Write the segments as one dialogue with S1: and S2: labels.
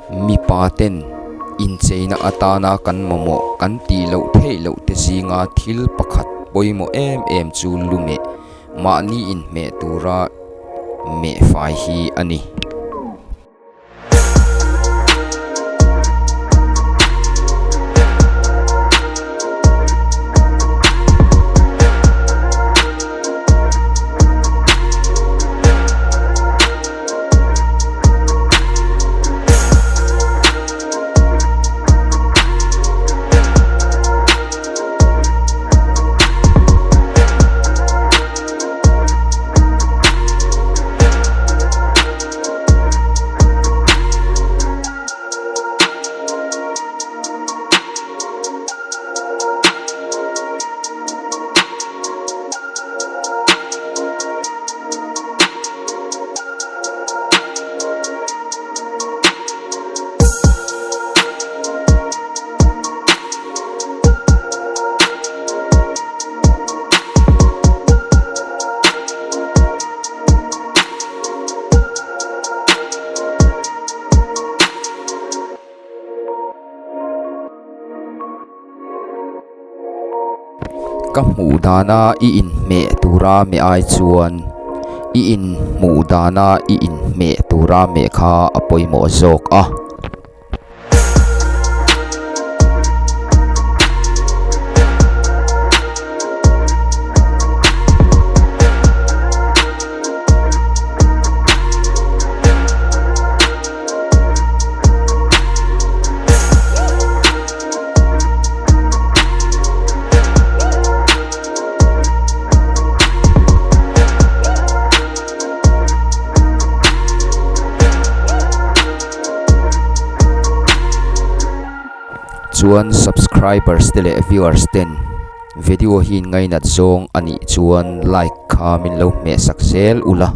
S1: Mipa ten incheina atana kan mamawh kan tih loh theih loh te zinga thil pakhat pawimawh em em chu lu meh, mahni inhmeh tura meh fai hi a ni. Ka hmuh dana i inhmeh tura meh ai chuan i inhmuh dana i inhmeh tura meh kha a pawimawh zawk a. Chuan subscribers te leh viewers ten video hi in ngainat zawng a nih chuan like kha min lo hmeh sak zel ula.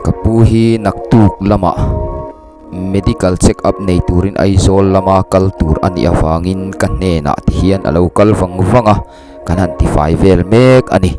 S1: Ka pu hi naktuk lamah medical check up nei turin Aizawl lama kal tur a nih avangin ka hnenah ti hian a lo kal vang vang a, kan han tifai vel mek a ni.